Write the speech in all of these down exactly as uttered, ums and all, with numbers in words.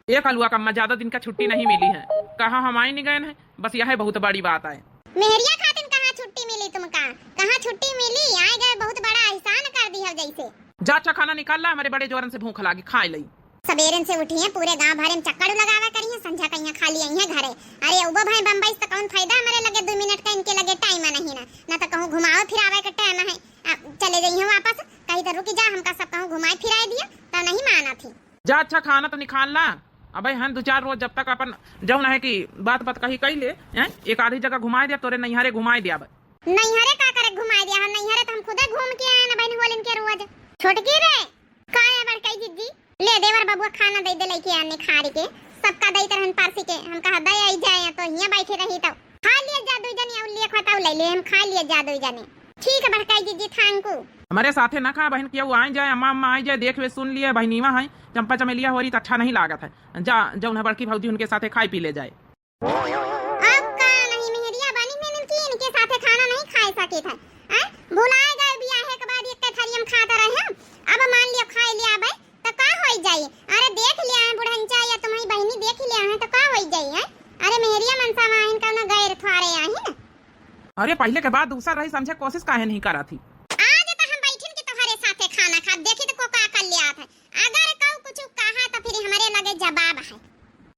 ए कलुआ कम्मा, ज्यादा दिन का छुट्टी नहीं मिली है, कहाँ हम आइ नहीं गए हैं, बस यह बहुत बड़ी बात है। मेहरिया खातिन कहाँ छुट्टी मिली तुमका? कहाँ छुट्टी मिली? आइ गए, बहुत बड़ा एहसान कर दिहौ जैसे। जा अच्छा खाना निकाल ला, हमरे बड़े जोरन से भूख लागी, खाइ लई। सबेरन से उठिहैं, पूरे गाँव भरे में चक्कर लगावा करिहैं, संझा कहियाँ खाली अइहैं घरे। अरे उबो भए बम्बई से त कौन फायदा, हमरे लगे दुइ मिनट का इनके लगे टाइम नहीं ना, ना त कहूँ घुमावे फिरावे के टाइम है। आ, चले जइहैं वापस, कही त रुकि जा, हमका सब कहूँ घुमाए फिराए दिया, त नहीं मानत ही। जा अच्छा खाना त निकाल ला। अबे हन दुइ चार रोज जब तक अपन जौन है कि बात बात कही कइ ले, हैं? एक आधी जगह घुमाए दिया, तोरे नैहरे घुमाए दिया। अबे नैहरे का करे घुमाए दिया? हम नैहरे त हम खुदे घूम के आए ना बहन होलिन के रोज। छोटकी रे, का है बड़काई जिज्जी? ले देवर बबुआ खाना दइ दे लइके आने खारी के, सबका दइ तरहन परसी के, हम कहा दइ आई जाए तो हियाँ बैठे रही तो खा लिए जा दुइ जने, और लिए खताऊ ले ले, हम खा लिए जा दुइ जने। ठीक है बड़काई जिज्जी, thank you। हमरे साथे ना खा बहन, केहू आइ जाए, अम्मा अम्मा आइ जाए, देख वे सुन लिए, बहनीवा है, चंपा चमेलिया होरी त अच्छा नहीं लागत है। जा जौन है बड़की भौजी उनके साथे खाइ पी ले जाए। अब का नहीं मेहरिया बनी है इनकी, इनके साथे खाना नहीं खाए सकित है। हैं? भुलाए गए बियाहे के बाद एक थरियम खात रहे हम, अब मान लियो खाइ लिया अबे, त का होइ जाई? अरे देख लिया है बुढ़ंचा या तुम्हारी बहनी देख लिया है त का होइ जाई है? अरे मेहरिया मनसा में आहिन कौनो गैर थोड़े आहिन। अरे पहिले के बात दूसर रही, समझे कोशिश काहे नहीं करा थी? आज त हम बैठिन के तोहरे साथे खाना खाब, देखी त को का कर लिया था। अगर कऊ कुछ कहा त फिर हमरे लगे जवाब है।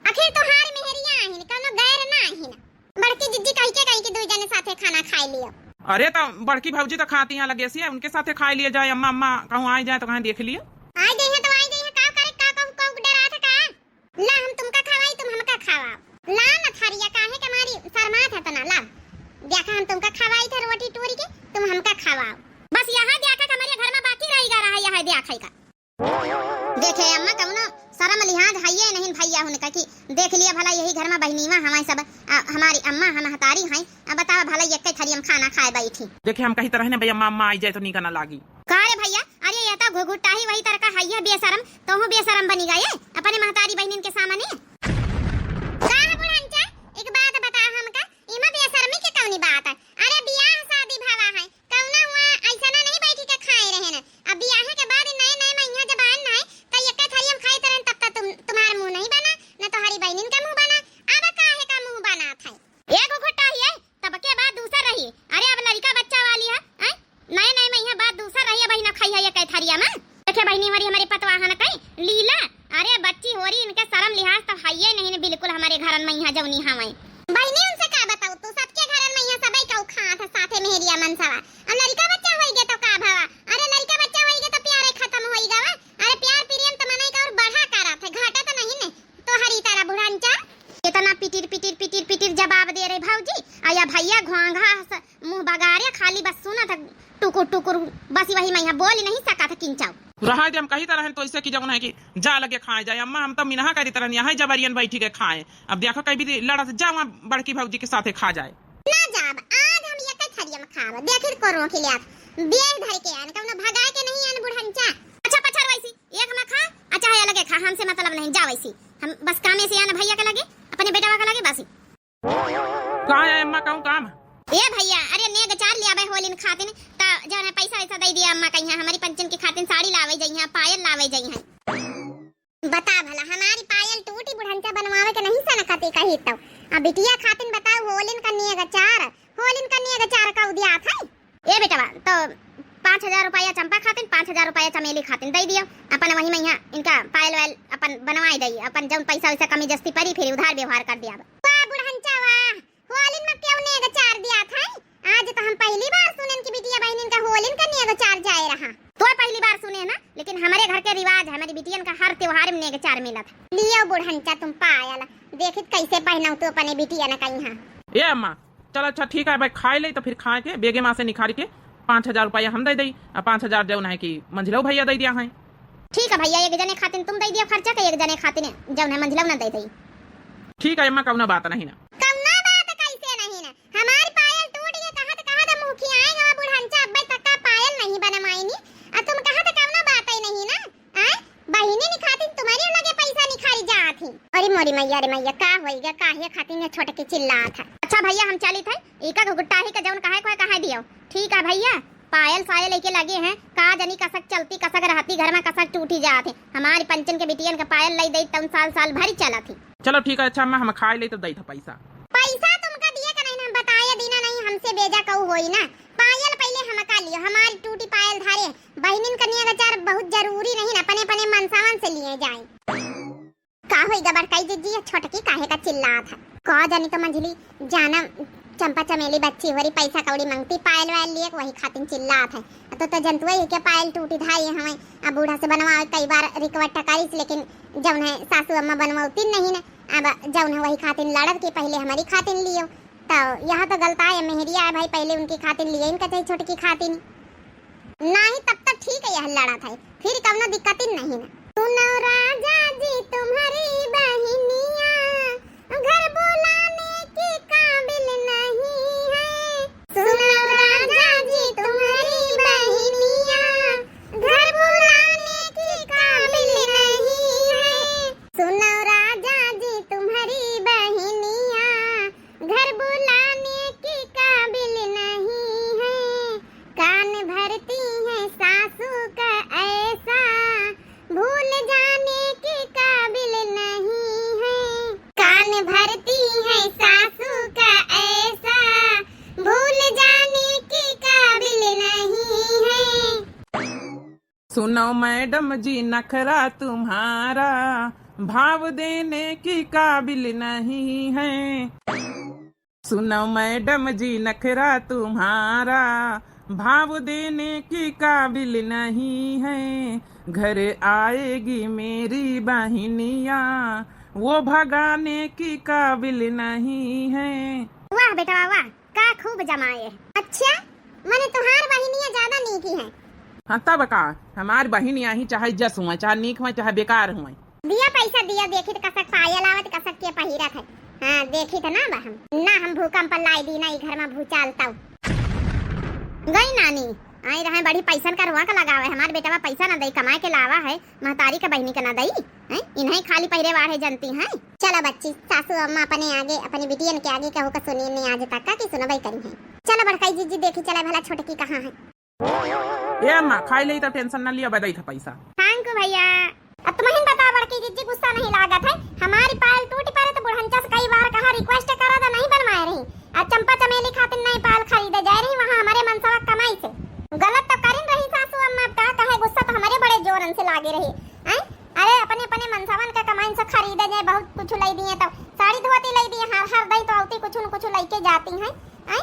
आखिर तोहार मेहरिया आहिन, कौनो गैर ना आहिन। बड़की जिज्जी कहि के कही कि दुइ जने साथे खाना खाइ लियो। अरे त बड़की भौजी त खाती हैं लगे से, उनके साथे खाइ लिए जाए, अम्मा अम्मा कहूँ आइ जाए त कहें देख लिए। आइ गई है त आइ गई है, का करे, का कहू, कहू डरात है का? ला हम तुमका खवाई, तुम हमका खवाओ। ला न थरिया, काहे के मारी शर्मात है तना, ला। देखा हम तुमका खवाई थे रोटी टूरी के, तुम हमका खवाओ। बस यहाँ देखा के हमरे घर में बाकी रहि गा रहा, यहाँ देखा का। देखे अम्मा, कौनो शरम लिहाज हइये नहीं भैया हुनका कि देख लिया भला यही घर में बहिनीवा हमारे सब, आ, हमारी अम्मा हम महतारी हैं, आ, बतावा भला यक्के थरियम खाना खाए बैठी। देखे हम कही तरह ने भैया अम्मा, अम्मा आइ जाए तो नीका ना लागी। का रे भैया, अरे ये तो घुघुटाही वही तरह का हइये बेशरम, तोहू बेशरम बनी गए अपने महतारी बहिनीन के सामने। का है बुढ़ंचा, एक बात बता हमका, इमा बेशरमी के कौनी बात है? अरे बियाह शादी भवा है, कौना हुआ ऐसा ना नहीं बैठी के खाए रहे ना। अब बियाहे के बाद नए नए में यहाँ जब आन है, त यक्के थरियम खाइत रहन, तब तक तुम, तुम्हार मुँह नहीं बना, न तोहरी बहिनिन का मुँह बना। अब काहे का मुँह बनात है? ए घुघुटाही, तब के बात दूसर रही। अरे अब लड़का बच्चा वाली है, हैं? नए नए में यहाँ बात दूसर रही, अब ही ना खाई है यक्के थरिया में। देखे बहिनी हमारी, हमारे पतवाहन कई लीला। अरे बच्ची होरी, इनके शरम लिहाज तो हइये नहीं न बिल्कुल हमरे घरन में यहाँ जौनी हवैं। बहिनी उनसे का बताऊ, तू सबके घरन में यहाँ सबई कऊ खात है साथे मेहरिया मनसवा। अब लड़का बच्चा होइगे तो का भवा? अरे लड़का बच्चा होइगे तो प्यारे खतम होइगा वा। अरे प्यार प्रेम तो मनई का और बढ़ा करत है, घटा तो नहीं ने। तोहरी तरह बुढ़ंचा। इतना पिटिर पिटिर पिटिर पिटिर जवाब दे रहे भौजी। आ या भैया घोंघा स-, मुँह बगारे खाली बस सुनत है टुकुर टुकुर, बस वही में यहाँ बोल नहीं सकत है किंचाऊ। रहा दे, हम कही तरह तो ऐसे कि जौन है कि जा लगे खाए जाए। अम्मा हम तो मिनहा करी तरह यहाँ जबरियन बैठी के खाए। अब देखो कहीं भी लड़त जा वहाँ बड़की भौजी के साथे खा जाए। ना जाब, आज हम यक्के थरियम खाब। देखिर को रोक लिया। बेग धर के आन, कौनो भगाए के नहीं आन बुढ़ंचा। अच्छा पछर वैसी, एक में खा, अच्छा है अलगे खा, हमसे मतलब नहीं, जा वैसी। हम बस कामे से आन भैया के लगे, अपने बेटवा के लगे बस। का है अम्मा, कहूँ काम? ए भैया, अरे नेग चार लिया बे होलिन खातिन, त जौन है पैसा वैसा दे दिया अम्मा कहीं, हमारी पंचन के खातिन साड़ी लावे जइहाँ, पायल लावे जइहाँ। बता भला, हमारी पायल टूटी बुढ़ंचा बनवावे के नहीं सनकती कही तो। अब बिटिया खातिन बताओ, होलिन का नेग चार, होलिन का नेग चार का उद्यात है। ए बेटवा, तो पाँच हजार रुपया चंपा खातिन, पाँच हजार रुपया चमेली खातिन दे दियो। अपन वही में यहाँ इनका पायल वायल अपन बनवाई दई, अपन जौन पैसा वैसा कमी जस्ती पड़ी फिर उधार व्यवहार कर दिया। वाह बुढ़ंचा वाह, होलिन में क्यों नेग चार दिया था? आज तो हम पहली बार सुनन कि बिटिया बहनिन का होलिन का नेग चार जाए रहा। तो पहली बार सुने ना, लेकिन हमारे घर के रिवाज है, हमारी बिटियन का हर त्योहार में नेग चार मिलत है। लियो बुढ़ंचा तुम पायल, देखित कैसे पहनाऊ तू अपने बिटियन का यहाँ। ए अम्मा, चल अच्छा ठीक है भाई, खाए ले तो फिर खाए के बेगे माँ से निखार के पाँच हजार रुपया हम दे दई, आ पाँच हजार जौन है कि मंझिलो भैया दे दिया है। ठीक है भैया, एक जने खातिन तुम दे दियो खर्चा के, एक जने खातिन जौन है मंझिलो ना दे दई। ठीक है अम्मा, कौनो बात नहीं ना। कौनो बात कैसे नहीं ना? हमार पायल टूट गया, कहा तो कहा था मुखिया आए गवा बुढ़ंचा, अब्बे तक का पायल नहीं बनवाइनी, आ तुम कहा तो कौनो बात ही नहीं ना। आय, बहिनी निखातिन तुम्हारे लगे पैसा निखारी जात ही। अरे मोरी मैया रे मैया, का होइगा, काहे खातिन ये छोटकी चिल्लात है? अच्छा भैया, हम चलित है, इका घुघुटाही का जौन कहे कोई कहे दियो। ठीक है भैया, पायल सायल लेके लगे हैं, का जनी कसक चलती, कसक रहती, घर में कसक टूटी जात है। हमारी पंचन के बिटियन का पायल लई दई, तउन साल, साल भरी चलत ही। चलो ठीक है, अच्छा अम्मा, हम खाए ले तो दई था पैसा। पैसा तुमका दिए का नहीं ना, हम बताए दीना नहीं, हमसे बेजा कऊ होई ना। पायल पहले हमका लियो, हमारी टूटी पायल धारे। बहिनिन कनिया का चार बहुत जरूरी नहीं ना, अपने अपने मनसावन से लिए जाए। का होई गा बड़काई जिज्जी, ये छोटकी काहे का चिल्लात है? का जानी तो मंझली, जाना चंपा चमेली बच्ची होरी पैसा कौड़ी मांगती, पायल वायल लिए, वही खातिन चिल्लात है। तो, तो जंतुआ ही के पायल टूटी धाई हमें, अब बूढ़ा से बनवावे कई बार request करिस, लेकिन जौन है सासू अम्मा बनवती नहीं ना, अब जौन है वही खातिन लड़त कि पहले हमारी खातिन लियो। तो यह तो गलता है, मेहरिया है भाई, पहले उनकी खातिन लिए इनका चाही छोटकी खातिन। नाही तब तो ठीक है, यह लड़त है, फिर कौनो दिक्कत ही नहीं ना। सुनो राजा जी, तुम्हारी बहिनिया घर बुलाने के काबिल नहीं है। सुनो राजा जी, तुम्हारी बहिनिया घर बुलाने के काबिल नहीं है। सुनो राजा जी, तुम्हारी बहिनिया घर बुलाने के काबिल नहीं है। कान भरती है सासू का ऐसा, भूल जाने के काबिल नहीं है। कान भरती है सासू का ऐसा, भूल जाने के काबिल नहीं है। सुनो मैडम जी, नखरा तुम्हारा भाव देने की काबिल नहीं है। सुनो मैडम जी, नखरा तुम्हारा भाव देने की काबिल नहीं है। घर आएगी मेरी बहिनिया, वो भगाने की काबिल नहीं है। वाह बेटवा वाह, का खूब जमाए। अच्छा, मने तुहार बहिनिया ज्यादा नीकी है? हाँ तब का, हमार बहिनिया ही चाहे जस हुए, चाहे नीक हुए, चाहे बेकार हुए। दिया पैसा दिया, देखी त कसक पायल आवत, कसक के पहिरत है। हाँ, देखी त ना बा हम। ना हम भूकंप लाई दी, ना ई घर में भूचाल तऊ। गई नानी, आई रहे बड़ी पैसन का रुआ का लगावे, हमार बेटवा पैसा ना दई, कमाए के लावा है, महतारी का बहिनी का ना दई, हैं? इन्हें खाली पहिरे वाढ़े जनती हैं। चला बच्ची, सासू अम्मा अपने आगे, अपनी बिटियन के आगे कहू का सुनी ने आज तक का कि सुनबई करी हैं। चला बड़काई जिज्जी देखी, चला भला छोटकी कहाँ है। ए अम्मा, खाई लेई त tension न लिया, बदई था पैसा। Thank you भैया। अब तुमहिन बताओ बड़की जिज्जी, गुस्सा नहीं लागत है? हमारी पायल टूट पड़े तो बुढ़ंचा से कई बार कहा, request करा तो नहीं बनवाए रही। अब चंपा चमेली खातिर नहीं पायल खरीदे जाए रही, वहाँ हमारे मनसवा कमाई से। गलत तो करिन रही सासू अम्मा, अब का कहे, गुस्सा तो हमारे बड़े जोरन से लागे रही। हैं? अरे अपने अपने मनसवन के कमाई से खरीदे जाए, बहुत कुछ लई दिए, तो साड़ी धोती लई दिए, हर हर दई तो औती कुछ न कुछ लई के जाती हैं। आय?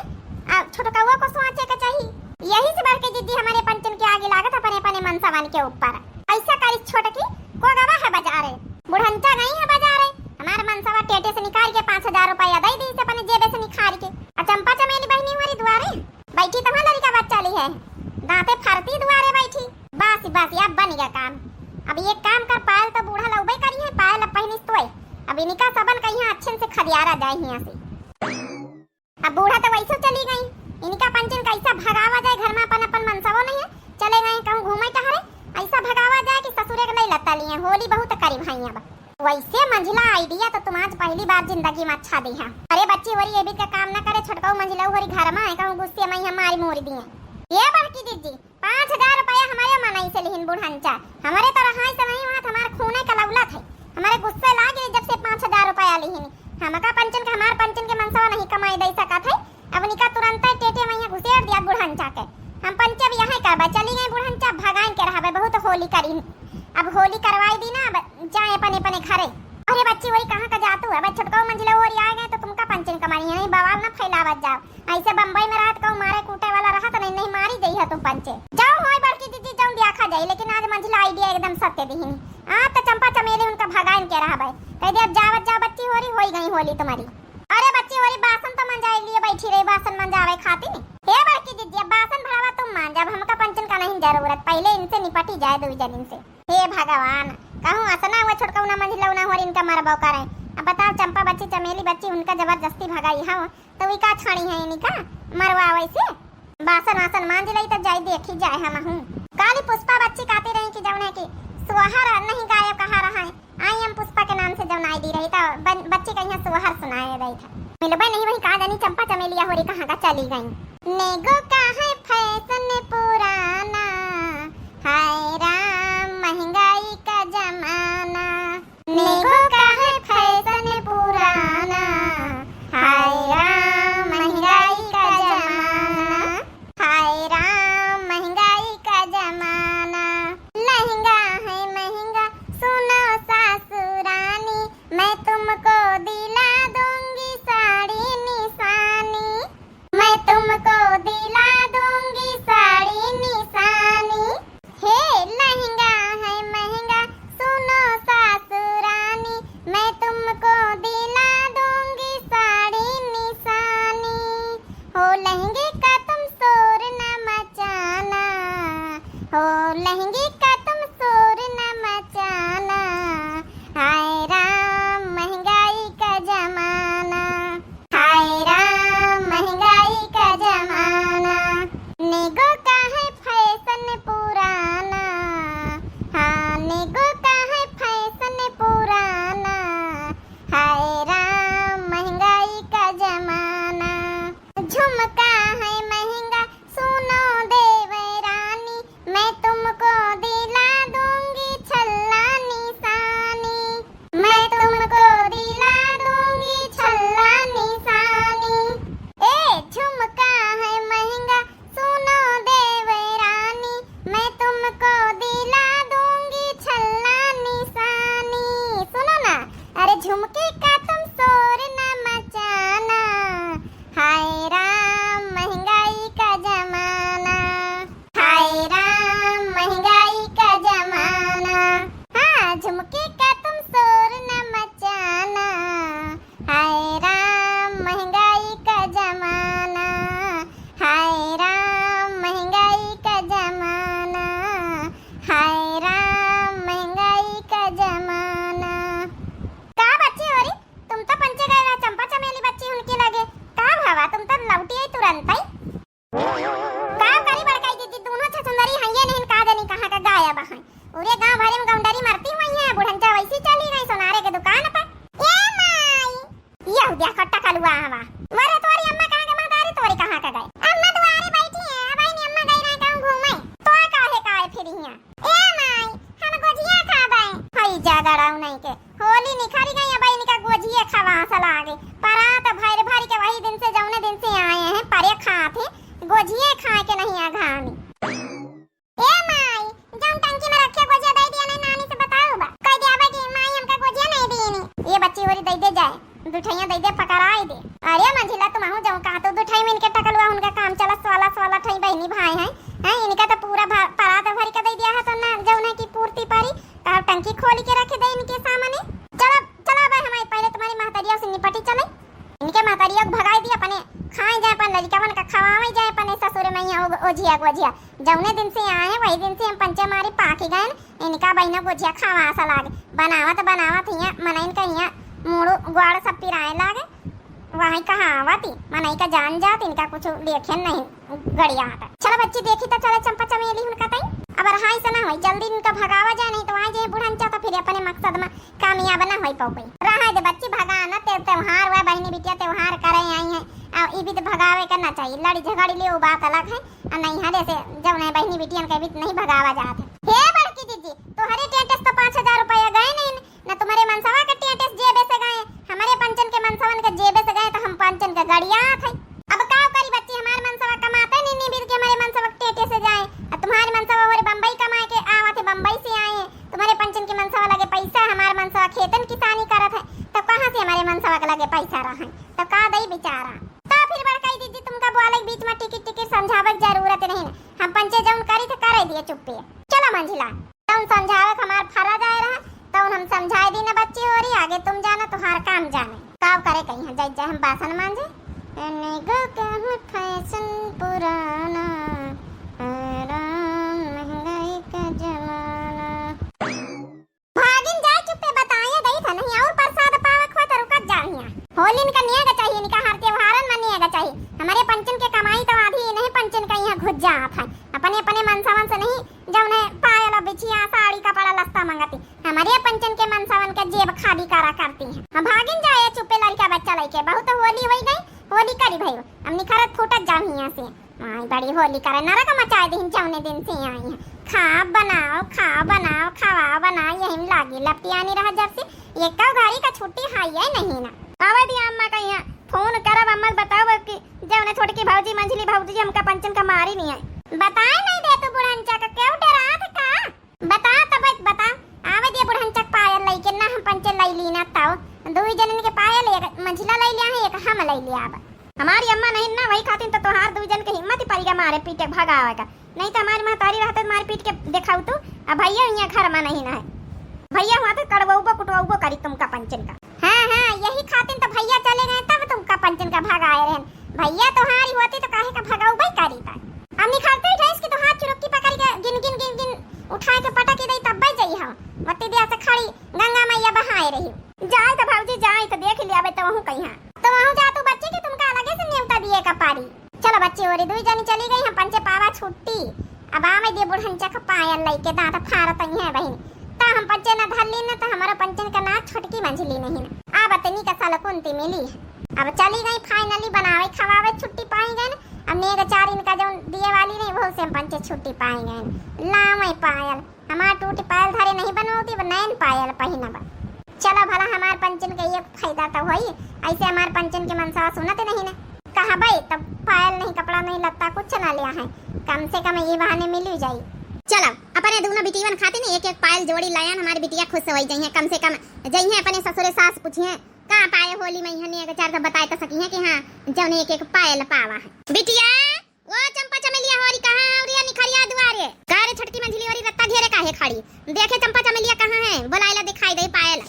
आ छोटकउआ को सोचे के चाही। यही से बड़की जिज्जी हमारे पंचन के आगे लागत अपने अपने मनसवन के ऊपर। ऐसा करिस छोटकी, को गवा है बाजारे? बुढ़ंचा गई है बाजारे, हमार मनसवा टेटे से निकाल के पाँच हजार रुपया दई दी से अपने जेबे से निकाल के। आ चंपा चमेली बहिनी हमारी दुआरे बैठी, तहाँ लड़का बच्चा ली है, दांते फरती दुआरे बैठी। बस बस, अब बन गया काम। अब ये काम कर, पायल तो बूढ़ा लउबे करी है, पायल अब पहिनिस तोय। अब इनका सबन का यहाँ अच्छे से खदियारा जाए यहाँ से। अब बूढ़ा तो वैसे चली गई, इनका पंचन कैसा भगावा जाए घर में, अपन अपन मनसवो नहीं है, चले गए कहूँ घूमे टहरे, ऐसा भगावा जाए कि ससुरे के नहीं लत्ता लिए, होली बहुत करी भाई। अब वैसे मंझिला idea तो तुम आज पहली बार जिंदगी में अच्छा दी है। अरे बच्ची होरी ये भी का काम ना करे, छोटकाऊ मंझिला होरी घर में है, कहूँ गुस्से में ही हमारी मोरी दिए। ये बड़की जिज्जी, पाँच हजार रुपया हमारे मनई से लिहिन बुढ़ंचा, हमारे तो रहाई से नहीं वहाँ हमार खूने का लौलत है, हमारे गुस्से लाग गई जब से पाँच हजार रुपया लिहिन। हमका पंचन के, हमार पंचन के मनसवा नहीं कमाई दे सकत है। अब निका तुरंत टेटे में यहाँ घुसेड़ दिया बुढ़ंचा के। हम पंचे अब यहाँ करबे, चली गई बुढ़ंचा, भगाइन के रहबे, बहुत होली करी। अब होली करवाई दी ना, अब जाए अपने अपने घरे। अरे बच्ची, वही कहाँ का जातू है? अब छोटकाऊ मंझिला होरी आ गए तो तुमका पंचन कमाई है, नहीं बवाल ना फैलावत जाओ। ऐसे बम्बई में रहत कहूँ मारे कूटे वाला रहत नहीं, नहीं मारी जइहे तुम पंचे। जाओ होय बड़की जिज्जी, जाऊँ देखा जाई, लेकिन आज मंझिला idea एकदम सत्य दिहिन। आप तो चंपा चमेली उनका भगाइन के रहबे। कह दे अब जावत जाओ बच्ची होरी, होई गई होली तुम्हारी। अरे बच्ची होरी, बासन तो मंजाए लिए बैठी रही, बासन मंजावे खातिर। हे बड़की जिज्जी, अब बासन भरावा तुम मांजा, अब हमका पंचन का नहीं जरूरत, पहले इनसे निपटी जाए दो जनिन से। हे भगवान, कहूँ असना हुआ छोटकउना मंझिलउना होरी इनका मरबो करे। अब बताओ चंपा बच्ची चमेली बच्ची उनका जबरदस्ती भगाई हो तो वी का छाड़ी है इनका मरवावे से? बासन वासन मांज लई तब जाई देखी जाए हमहूँ। काली पुष्पा बच्ची कहती रही कि जौने कि सोहर नहीं गायब कहा रहा है, आई हम पुष्पा के नाम से जौन ID रही तो बन-, बच्ची कहीं सोहर सुनाए रही था। मिलबे नहीं वही कहा जानी चंपा चमेलिया होरी कहाँ का चली गई। नेगो का है फैशन तुमको दिला दूंगी साड़ी निशानी। हे लहंगा है महंगा, सुनो सासुरानी, मैं तुमको दिला दूंगी साड़ी निशानी। हो लहंगे का तुम शोर न मचाना, हो लहंगे का तुम शोर न मचाना। हाय राम महंगाई का जमाना, हाय राम महंगाई का जमाना। नेगो का है फैशन पुराना, हाँ नेगो का है फैशन पुराना। हाय राम महंगाई का जमाना। झुमका है महंगा सुनो देवरानी, मैं तुमको दिला दूंगी छल्ला निशानी, मैं तुमको दिला दूंगी छल्ला निशानी। ए झुमका है महंगा सुनो देवरानी, मैं तुमको दिला दूंगी छल्ला निशानी। सुनो ना, अरे झुमके का तुम शोर न मचाना। हाय राम महंगाई का जमाना, हाय राम महंगाई का जमाना। हाँ झुमके का तुम शोर न मचाना। हाय राम महंगाई का जमाना, हाय राम महंगाई का जमाना, हाय राम महंगाई का जमाना। का बच्ची होरी, तुम तो पंचे गए रहा चंपा चमेली बच्ची उनके लगे, का भावा तुम तो लौटी आई तुरंत आई। का करी बड़काई दीदी, दोनों छछुंदरी हइये नहीं, का जानी कहाँ का गायब है। पूरे गांव भरे में गौंडरी मरती हुई है, बुढ़ंचा वैसी चली गई सोनारे के दुकान पर। ए माई, ये हो दिया खट्टा कलुआ हवा। मरे तोरी अम्मा कहाँ के महतारी तोरी कहाँ का गए? अम्मा दुआरे बैठी है, अब आई अम्मा गई रहे कहूँ घूमे। तो काहे काहे फिरी हियाँ? ए माई, हम गोझिया खाबे। हई जा गड़ाऊ नहीं के। होली निखरी गई, अब इनका गोझिए खवास लागे। परात भर भर के वही दिन से, जौने दिन से आए हैं, परे खात हैं, गोझिए खाए के नहीं अघानी। ए माई, जौन टंकी में रखे गोझिया दे दिया नहीं, नानी से बताओ बा। कह दिया बा कि माई हमका गोझिया नहीं दीनी। ये बच्ची होरी दे दे जाए, दुठैया दे दे, पकड़ाई दे। अरे मंझिला, तुम आहू जाऊँ कहा तो दुठई में इनके टकलुआ उनका काम चला, सोलह सोलह ठई बहनी भाई हैं, हैं, इनका तो पूरा भा-, परात भर के दे दिया है, तो ना जौन है कि पूर्ति पारी। तब टंकी खोल के रखे दे इनके सामने। चलो, चलो भाई, हमारे पहले तुम्हारी महतरिया से निपटी चले। इनके महतरिया को भगाई दी, अपने खाए जाए, अपन लड़िकवन का खवावे जाए, अपने ससुर में यहाँ ओ-, ओझिया गोझिया। जौने दिन से आए हैं, वही दिन से हम पंचे मारी पाकी गए। इनका बहिना गोझिया खवास लागे। बनावत, बनावत हियाँ मनइन का हियाँ मूड़ू ग्वाड़ सब पिराए लागे। वही कहावत ही, मनई का जान जात, इनका कुछ देखे नहीं गड़िया हटा। चलो बच्ची, देखी तो चले चंपा चमेली हुनका तई। अब रहाई से ना होई, जल्दी इनका भगावा जाए, नहीं तो आए जे बुढ़ंचा तो फिर अपने मकसद में कामयाब ना होई पाओ कोई। रहा दे बच्ची, भगा ना, ते त्योहार हुआ, बहिनी बिटिया त्योहार करे आई है, आ ई भी तो भगावे का ना चाहिए। लड़ी झगड़ी ले वो बात अलग है, आ नहीं हरे से जब नहीं बहिनी बिटियन के भी नहीं भगावा जात है। हे बड़की दीदी, तोहरे टेंट से तो पाँच हजार रुपया गए नहीं, न तुम्हारे मनसवा के टेंट से जेबे से गए, हमारे पंचन के मनसवन के जेबे से गए, तो हम पंचन के गड़िया थे। अब का करी बच्ची, हमारे मनसवा कमाते नहीं, नहीं मिल के हमारे मनसवा के टेंट से जाए, और तुम्हारे मनसवा होरे बम्बई कमाए के आवा थे, बम्बई से आए हैं, तुम्हारे पंचन के मनसवा लगे पैसा, हमारे मनसवा खेतन किसानी करत है, तब कहाँ से हमारे मनसवा के लगे पैसा रहे, तब का दई बेचारा। तो फिर बड़काई दीदी तुमका बोले के बीच में टिकट टिकट समझावे के जरूरत नहीं, हम पंचे जौन करी थे करे दिए चुप्पे। चलो मंझिला, तौन समझावे के हमार फर्ज आए रहा, तौन हम समझाए दी ना बच्ची होरी, आगे तुम जाना, तुम्हार काम जाने। का करे कहीं है, जाए जाए हम बासन मांजे। एने गो के हम फैशन पुराना, हैरान महंगाई का जमाना। भागिन जाए चुप्पे बताए दई था, नहीं और प्रसाद पावक हो तो रुकत जा हियाँ। होली इनका नियेगा चाहिए, इनका हर त्योहारन में नियेगा चाहिए। हमारे पंचन के कमाई तो आधी इन्हें पंचन का यहाँ घुस जात है। अपने अपने मनसवन से नहीं, जौने पायल, बिछिया, साड़ी, कपड़ा, लत्ता मंगती, हमारे पंचन के मनसवन के जेब खाली करा करती हैं। हम भागिन जाए चुप्पे लड़का बच्चा लइके, बहुत होली होई गई, होली करी भई, हम निखरत फूटत जाम हियाँ से। माई बड़ी होली करे, नरक मचाए दिन जौने दिन से आई हैं। खा बनाओ, खा बनाओ, खवा बनाओ, यही में लागी लपटियानी रह जब से। ये कौ घड़ी का छुट्टी है ये नहीं ना। आवे दिया अम्मा का यहाँ, फोन करब अम्मा से बताओ कि जौने छोटकी भौजी, मंझली भौजी हमका पंचन का मारी नहीं है। बताए नहीं दे तू बुढ़ंचा का, क्यों डरात का? बता तब बता, आवे दिया बुढ़ंचा का पायल लइके ना हम पंचे लई ली ना ताओ। दुई जनन के पायल, एक मंझला लई लिया है, एक हम लई लिया अब। हमारी अम्मा नहीं ना, वही खातिर तो, तो मारे पीटे भगावे का। नहीं तो हमारी महतारी रहते तो मार पीट के देखाऊ तू। अब भैया यहाँ घर में नहीं ना है। भैया हुआ तो कड़वउबो कुटवउबो करी तुमका पंचन का। हाँ, हाँ, यही खातिर तो भैया चले गए, तब तुमका पंचन का भगाए रहन। भैया तोहारी होती तो काहे का भगउबे करी ता। अब निखरते ही ढेस की तो हाथ चुरक्की पकड़ के गिन, गिन, गिन, गिन उठा के पटक दे, तब बच जाई हम। वत्ती दिया से खड़ी गंगा मैया बहाए रही। जाए तो भौजी, जाए तो देख लिया बे, तो वहू कहीं। तो वहू जा तू बच्ची कि तुमका अलगे से नेवता दिए का पारी। चलो बच्ची, ओरी दुई जनी चली गई, हम पंचे पावा छुट्टी। अब आवे दे बुढ़न चक पायल लइके दांत फारत ही है बहिन। ता हम पंचे न धरली न, तो हमारा पंचन का ना छोटकी मंझली नहीं न। आ बतनी का साल कुंती मिली है। अब चली गई finally बनावे खवावे छुट्टी पाई गए न। अब नेग चार इनका जौन दिए वाली नहीं, वो से हम पंचे छुट्टी पाई गए न। लावे पायल, हमार टूटी पायल धरे नहीं बनवती, अब नैन पायल पहिनब। चलो भला हमार पंचन के ये फायदा तो होई, ऐसे हमार पंचन के मनसवा सुनत नहीं न। कहबे तब पायल नहीं, कपड़ा नहीं, लत्ता कुछ ना लिया है, कम से कम ये बहाने मिली जाई। चलो अपने दोनों बिटियन खातिर न एक एक पायल जोड़ी लायन, हमारी बिटिया खुश हो जाइए, कम से कम जाइए अपने ससुरे सास पूछिए का पाए होली में, हने एक चार तो बताए तो सकी है कि हाँ जौन एक एक पायल पावा है। बिटिया, ओ चंपा चमेलिया होरी कहाँ है? अउरिया निखरिया दुआरे। का रे छोटकी मंझली होरी रत्ता घेरे काहे खड़ी? देखे चंपा चमेलिया कहाँ है? बोलाइला दिखाई दे पायल।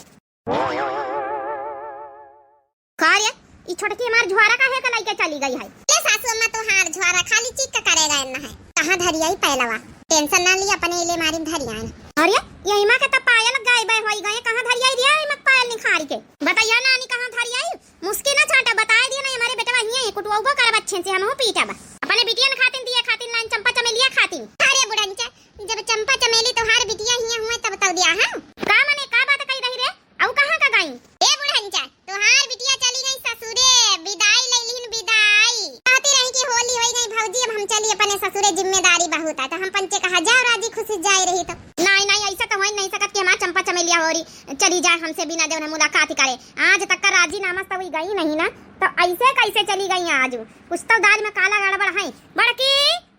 का रे, ई छोटकी हमार झुआरा काहे का लइके चली गई है? ले सासू अम्मा तोहार झुआरा खाली चिक करे गए न है। कहाँ धरियाई पायलवा? Tension ना ली, अपने इले मारी धरियान। अरे, यही माँ के तो पायल गायब होई गए, कहाँ धरियाई दिया है मत पायल निखारी के? बताइया नानी कहाँ धरियाई? मुस्की ना छाटा, बताए दिया ना, हमारे बेटवा हियाँ है, कुटवाउबो करब अच्छे से, हमहू पीटब। अपने बिटियन खातिन दिए खातिन लाइन चंपा चमेलिया खातिन। अरे बुढ़ंचा, जब चंपा चमेली तोहार बिटिया हियाँ हुए तब तो दिया हम। का मने, का बात कही रही रे? अउ कहाँ का गई? ए बुढ़ंचा, तोहार बिटिया चली गई ससुरे, विदाई ले लिहिन विदाई। कहती रही कि होली होई गई भौजी, अब हम चली अपने ससुरे, जिम्मेदारी बहुत है। तो हम पंचे कहा जाओ राजी खुशी जाए रही तो। नहीं, नहीं, ऐसा तो हो ही नहीं सकत कि हमार चंपा चमेलिया होरी चली जाए हमसे बिना जौन मुलाकात करे। आज तक का राजीनामा से हुई गई नहीं ना, तो ऐसे कैसे चली गई आज? कुछ तो दाल में काला गड़बड़ है। बड़की,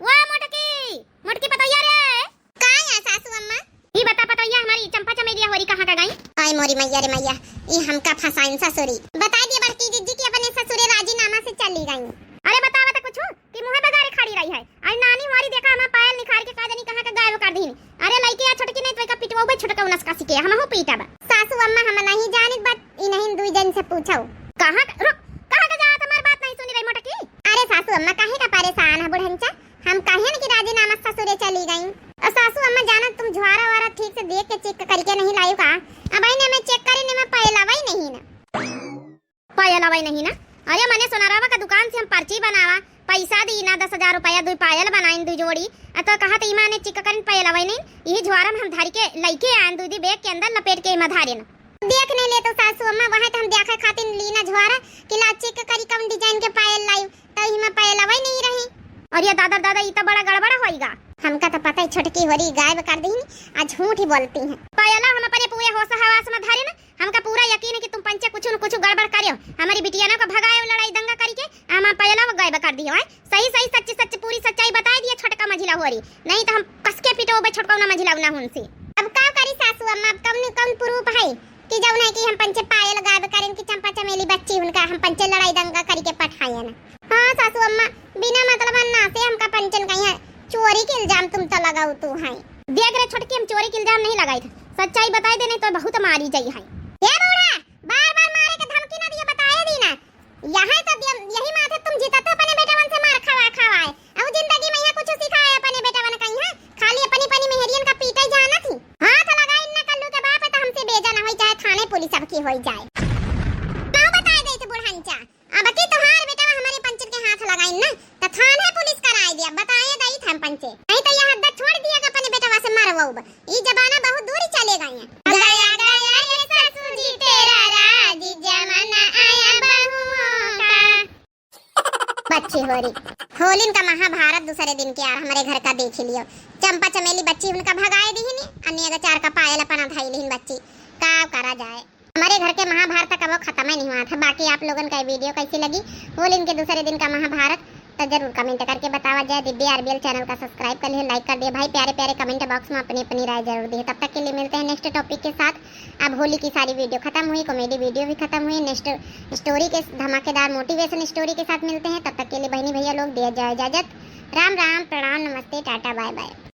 वो मोटकी, मोटकी पतोहिया रे। का या सासू अम्मा? ई बता पतोहिया, हमारी चंपा चमेलिया होरी कहाँ का गई? आय मोरी मैया रे मैया, ई हमका फंसाइन ससुरी। बता दिए बड़की जिज्जी कि अपने ससुरे राजीनामा से चली गई। अरे बतावा तो कुछ, कि मुँहे बगारे खड़ी रही है। अरे नानी हमारी देखा, हमार पायल निखार के का जानी कहाँ का गायब कर दीन। अरे लइके आ छोटकी, नहीं तो एका पिटवाउबे छोटका उनस का सिके, हमहू पीटब। सासू अम्मा हम नहीं जानित, बस इन्हीं दुई जन से पूछो। कहाँ का, रुक, कहाँ का जात, हमार बात नहीं सुनी रही मोटकी? अरे सासू अम्मा काहे का परेशान है बुढ़ंचा? हम कहेन कि राजीनामा ससुरे चली गई। और सासू अम्मा जानत तुम झुआरा वारा ठीक से देख के check करके नहीं लायू का? अब आई ने मैं check करे ने मैं पायल आवई नहीं ना। पायल आवई नहीं ना? अरे मने सोनारावा का दुकान से हम पर्ची बनावा, पैसा दी ना दस हजार रुपया, दुई पायल बनाइन दुई जोड़ी। आ तो कहा तो इमा ने check करिन पायल आवई नहीं, यही झुआरा में हम धर के लइके आन, दूधी bag के अंदर लपेट के इमा धारेन। देख नहीं ले तो सासू अम्मा, वहाँ तो हम देखे खातिर लीना झुआरा कि ला check करी कौन design के पायल लाई, तो इमा पायल आवई नहीं रही। अरे दादा, दादा, ई तो बड़ा गड़बड़ होइगा। हमका तो पता है छोटकी होरी गायब कर दीन, आ झूठ ही बोलती हैं। पायला हम अपने पूरे होश हवास में धरे ना, हमका पूरा यकीन है कि तुम पंचे कुछ न कुछ गड़बड़ करियो, हमारी बिटिया ना को भगायो लड़ाई दंगा करके, हम पायला वो गायब कर दियो है। सही सही सच्ची सच्ची पूरी सच्चाई बताई दिए छोटका मझिला होरी, नहीं तो हम कसके पिटोबे छोटका ना मझिला ना हुन से। अब का करी सासू अम्मा, अब कौन कौन proof है कि जौन है कि हम पंचे पायल गायब करेन कि चंपा चमेली बच्ची उनका हम पंचे लड़ाई दंगा करके पठाएन? हाँ सासू अम्मा, बिना मतलब अन्ना से हमका पंचन का यहाँ चोरी के इल्जाम तुम तो लगाऊ तू है। देख रे छोटकी, हम चोरी के इल्जाम नहीं लगाई थे, सच्चाई बताई दे नहीं तो बहुत मारी जाई है। हे बूढ़ा, बार बार मारे के धमकी ना दिए, बताए दी ना। यहाँ तो दिया, यही माथे तुम जीता तो अपने बेटवन से मार खवा खवाए। अब जिंदगी में यहाँ कुछ सिखाए अपने बेटवन का यहाँ, खाली अपनी अपनी मेहरियन का पीटे जाना थी। हाथ लगाई ना कल्लू के बाप, तो हमसे बेजा ना होई, चाहे थाने पुलिस अब की होई जाए। ना बताए दे तो बुढ़ंचा, अब की तोहार बेटवा हमारे पंचन के हाथ लगाई ना, तो थाने पुलिस कराए दिया, बताए दई था हम पंचे। नहीं तो यह हद छोड़ दिया कि अपने बेटवा से मरवाऊब। ई जमाना बहुत दूर चले गए हैं। गया गया रे सासू जी तेरा राज, जमाना आया बहुओं का। बच्ची होरी, होलिन का महाभारत दूसरे दिन के यार हमारे घर का देख लियो। चंपा चमेली बच्ची उनका भगाए दीहिन, अन्य चार का पायल अपना धाई लिहिन बच्ची। का करा जाए, हमारे घर के महाभारत कबो खत्म ही नहीं हुआ था। बाकी आप लोगन का video कैसी लगी, होलिन के दूसरे दिन का महाभारत, तो जरूर comment करके बतावा जाए। दिव्या आरबीएल channel का subscribe कर लिए, like कर दिए भाई, प्यारे प्यारे comment box में अपनी अपनी राय जरूर दिए। तब तक के लिए मिलते हैं next topic के साथ। अब होली की सारी video खत्म हुई, comedy video भी खत्म हुई, next story के धमाकेदार motivation story के साथ मिलते हैं। तब तक के लिए बहनी भैया लोग दिया जाए इजाजत। राम राम, प्रणाम, नमस्ते, टाटा, बाय बाय।